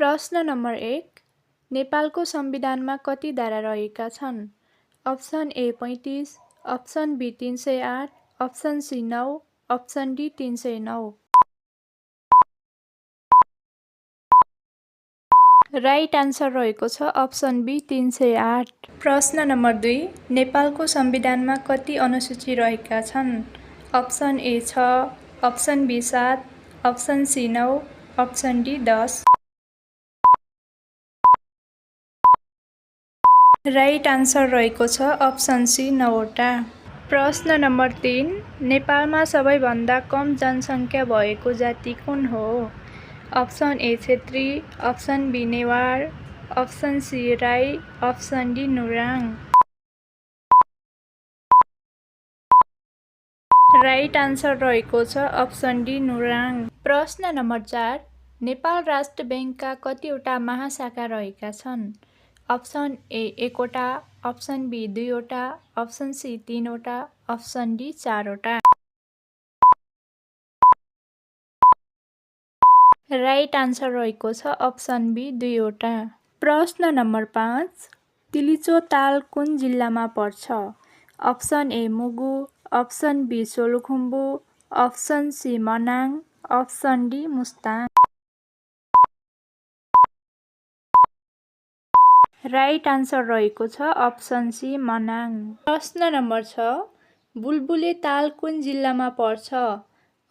प्रश्न नम्बर 1 नेपालको संविधानमा कति धारा रहेका छन्? Option A 35, option B 308, option C 9, option D 309। Right answer रहेको छ अप्सन बी 308। प्रश्न नम्बर 2 नेपालको संविधानमा कति अनुसूची रहेका छन्? Option A 6, option B 7, option C 9, option D 10। Right answer रहेको छ अप्सन सी 9वटा। प्रश्न नम्बर 3 नेपालमा सबैभन्दा कम जनसङ्ख्या भएको जाति कुन हो? Option A Chhetri, option B Newar, option C Rai, option D Nurang. Right answer रहेको छ अप्सन डी नुराङ। प्रश्न नम्बर 4 नेपाल राष्ट्र ब्याङ्कका कतिवटा महाशाखा रहेका छन्? अप्सन ए 1वटा, अप्सन बी 2वटा, अप्सन सी 3वटा, अप्सन डी 4वटा। राइट आन्सर रहेको छ अप्सन बी 2वटा। प्रश्न नम्बर 5 तिलिचो ताल कुन जिल्लामा पर्छ? Option A Mugu, option B Solukhumbu, option C Manang, option D Mustang. Right answer रहेको छ अप्सन सी मनाङ। प्रश्न नम्बर 6 बुलबुले ताल कुन जिल्लामा पर्छ?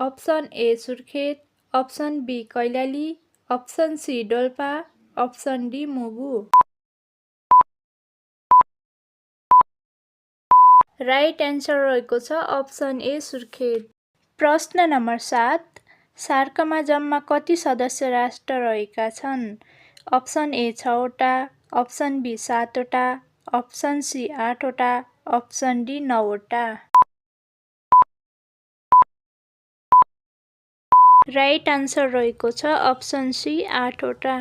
Option A Surkhet, option B Kailali, option C Dolpa, option D Mugu. Right answer रहेको छ अप्सन ए सुर्खेत। प्रश्न नम्बर 7 सार्कमा जम्मा कति सदस्य राष्ट्र रहेका छन्? अप्सन ए 6वटा, अप्सन बी 7वटा, अप्सन सी 8वटा, अप्सन डी 9वटा। राइट आन्सर रहेको छ अप्सन सी 8वटा।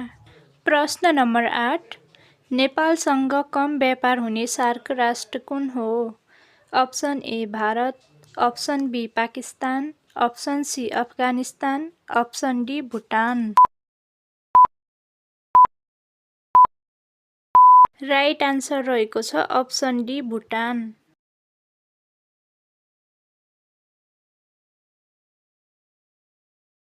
प्रश्न नम्बर 8 नेपालसँग कम व्यापार हुने सार्क राष्ट्र कुन हो? Option A Bharat, option B Pakistan, option C Afghanistan, option D Bhutan. Right answer रहेको छ अप्सन डी भुटान।